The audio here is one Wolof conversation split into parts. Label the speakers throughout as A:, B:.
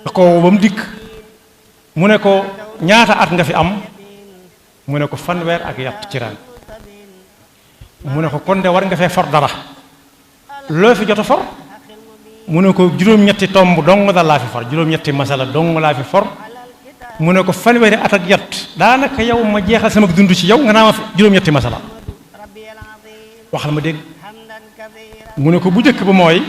A: da ko woo ba mu dikk mu ne ko ñaata at nga fi am mu ne ko fanweer ak yatt ci ren mu ne ko kon de war nga fee for dara loo fi jot a for mu ne ko juróom-ñetti tomb dong da laa fi for juróom-ñetti masala dong laa fi for mu ne ko fanweeri at ak yatt daanaka yow ma jeexal sama dund ci yow nga naa ma juróom-ñetti masala waxal ma dégg mu ne ko bu njëkk ba mooy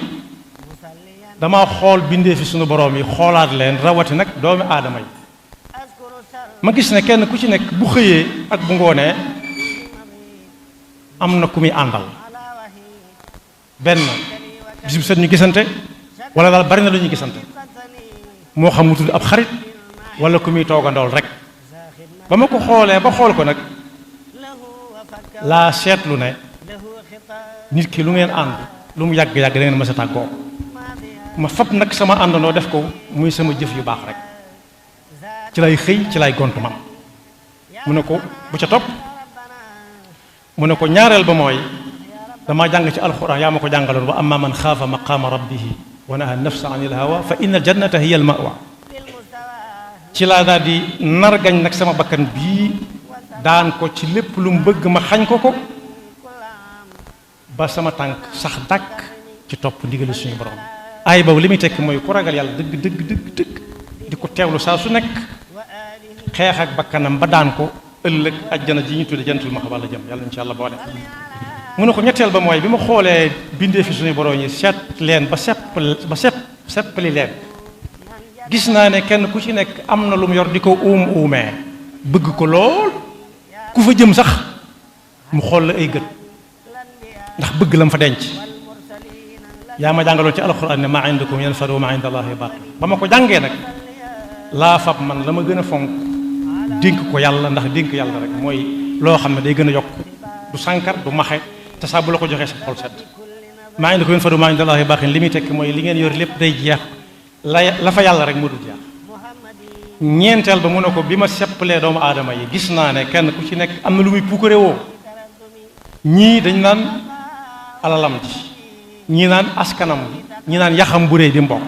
A: dama xool bindee fi sunu borom yi xoolaat leen rawati nag doomi aadama yi ma gis ne kenn ku ci nekk bu xëyee ak bu ngoonee am na ku muy àndal benn bis bu set ñu gisante wala daal bari na lu ñuy gisante moo xam mu tudd ab xarit wala ku muy toogandool rek ba ma ko xoolee ba xool ko nag laa seetlu ne nit ki lu ngeen ànd lu mu yàgg-yàgg da ngeen mës a tàggoo ma fab nag sama àndandoo def ko muy sama jëf yu baax rek ci lay xëy ci lay gontu man mu ne ko bu ca topp mu ne ko ñaareel ba mooy dama jàng ci alxuraan yaa ma ko jàngaloon wa amma man xaafa maqaama rabbihi wa naha nafsa anil hawa fa inna aljannata hiya almawa ci laa daal di nargañ nag sama bakkan bii daan ko ci lépp lu mu bëgg ma xañ ko ba sama tànk sax dàkk ci topp ndigali suñu borom ay boobu li muy tekk mooy ku ragal yàlla dëgg di ko teewlu saa su nekk xeex ak bakkanam ba daan ko ëllëg ajjana ji ñu tudde jantul maxwa la jëm yàlla insha allah boole mu ne ko ñetteel ba mooy bi ma xoolee bindee fi suñu borom yi seet leen ba seppali leen gis naa ne kenn ku ci nekk am na lu mu yor di ko uumee bëgg ko lool ku fa jëm sax mu xool la ay gët ndax bëgg la mu fa denc yaa ma jàngaloon ci alxuraan ne maa indakum yanfadu wa maa inda allahi baaqi ba ma ko jàngee nag laa fab man la ma gën a fonk dénk ko yàlla ndax dénk yàlla rek mooy loo xam ne day gën a yokk du sànkar du maxe te saa bu la ko joxee sa xol set maa indakum yanfadu wa maa inda allahi baaqi li muy tekk mooy li ngeen yor lépp day jeex la fa yàlla rek moo dul jeex ñeenteel ba mu ne ko bi ma seppalee doomu aadama yi gis naa ne kenn ku ci nekk am na lu muy puukare woo ñii dañ naan alalam ji ñii naan askanam ñii naan yaxam bu réy di mbokk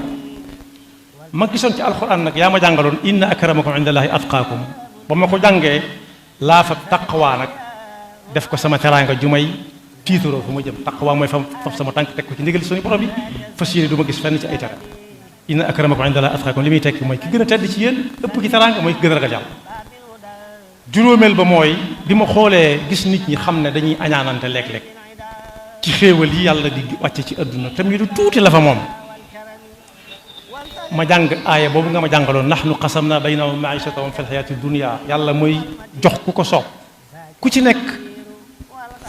A: ma gisoon ci alxuraan nag yaa ma jàngaloon inna akramakum indallahi atqaakum ba ma ko jàngee laa fa taqwa nag def ko sama teraanga ju may tiitaroo fu ma jëm taqwa mooy fab sama tànk teg ko ci ndigal suñu borom bi fas yéene du ma gis fenn ci ay tere inna akramakum indallahi atqaakum li muy tekki mooy ki gën a tedd ci yéen ëpp ci teraanga mooy ki gën a ragal yàlla juróomeel ba mooy bi ma xoolee gis nit ñi xam ne dañuy añaanante léeg-léeg ci xéewal yi yàlla di wàcce ci àdduna tam yi du tuuti la fa moom ma jàng aaya boobu nga ma jàngaloon nahnu qasamna baynahum ma'ishatahum fil hayati dunya yàlla mooy jox ku ko soob ku ci nekk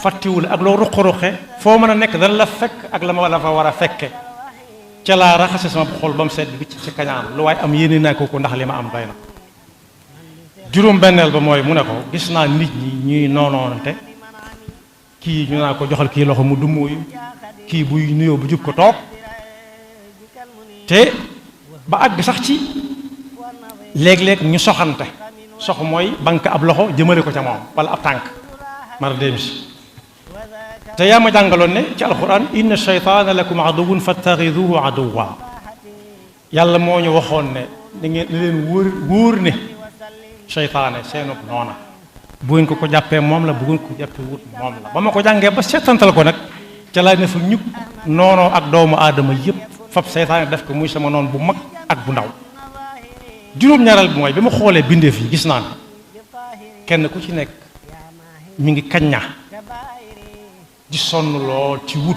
A: fàttiwul ak loo ruqe-ruqe foo mën a nekk dana la fekk ak la ma la fa war a fekke ca laa raxase sama xol ba mu sedd bi ci kañaan lu waaye am yéene naa ko ndax li ma am doy na juróom benneel ba mooy mu ne ko gis naa nit ñi ñuy noonoonante kii ñu naa ko joxal kii loxo mu dummóoyu kii buy nuyoo bu jub ko toog te ba àgg sax ci léeg-léeg ñu soxante sox mooy banque ab loxo jëmale ko ca moom wala ab tànk mara dem si te yaa ma jàngaloon ne ci alquran inna shaytaana lakum aduwwun fattaxiduhu aduwwa yàlla moo ñu waxoon ne da ngeen leen wóor ne seytaane seenub noona bu ngeen ko jàppee moom la bu ngeen ko jàppee wut moom la ba ma ko jàngee ba seetantal ko nag ca laa ne fa ñukk noonoo ak doomu aadama yépp fab seytaane def ko muy sama noon bu mag ak bu ndaw juróom-ñaareel bi mooy bi ma xoolee bindeef yi gis naa ne kenn ku ci nekk mi ngi kañña di sonn lool ci wut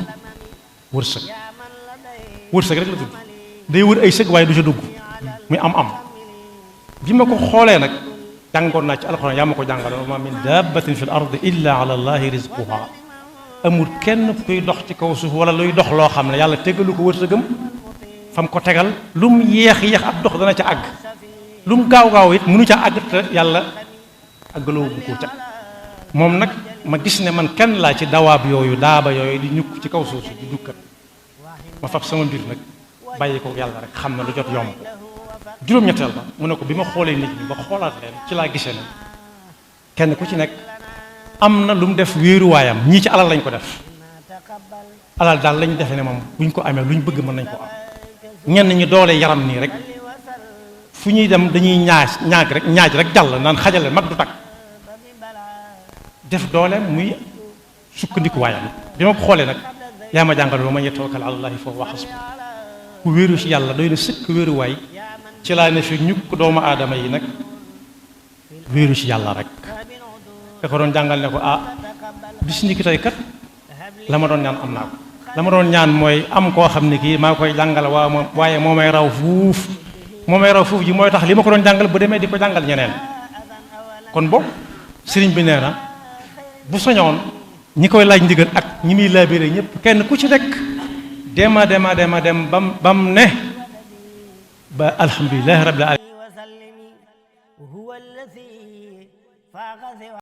A: wërsëg rek la tudd day wër ay sëg waaye du ca dugg muy am bi ma ko xoolee nag jàngoon naa ci alxuraan yaa ma ko jàngaloon wa ma min dabbatin fil ardi illa ala allahi rizquha amul kenn kuy dox ci kaw suuf wala luy dox loo xam ne yàlla tegalu ko wërsëgam fam ko tegal lu mu yéex ab dox dana ca àgg lu mu gaaw it mënu ca àgg te yàlla àggaloo bu ko ca moom nag ma gis ne man kenn laa ci dawaab yooyu daaba yooyu di ñukk ci kaw suuf si di dukkat ma fab sama mbir nag bàyyi ko yàlla rek xam ne lu jot yomb juróom-ñetteel ba mu ne ko bi ma xoolee nit ñi ba xoolaat leen ci laa gisee ne kenn ku ci nekk am na lu mu def wéeruwaayam ñii ci alal lañ ko def alal daal lañ defee ne moom buñ ko amee luñ bëgg mën nañ ko am ñenn ñi doole yaram nii rek fu ñuy dem dañuy ñaaj rek jàll naan xajale mag du takk def doole muy sukkandiku waayam bi ma ko xoolee nag yaa ma jàngal ba ma yatawakkal ala llaahi fa huwa hasbuh ku wéeru ci yàlla doy na sëkk wéeruwaay ci laa ne fi ñukk doomu aadama yi nag wéeru ci yàlla rek ka ko doon jàngal ne ko bis ni ki tey kat la ma doon ñaan am naa ko la ma doon ñaan mooy am koo xam ne kii maa koy jàngal waaye moo may raw fuuf ji mooy tax li ma ko doon jàngal bu demee di ko jàngal ñeneen kon boog sëriñ bi nee na bu soñoon ñi koy laaj ndigal ak ñi muy laabiré ñëpp kenn ku ci nekk dem bam ne ba alhamdulillahi rabbil alamin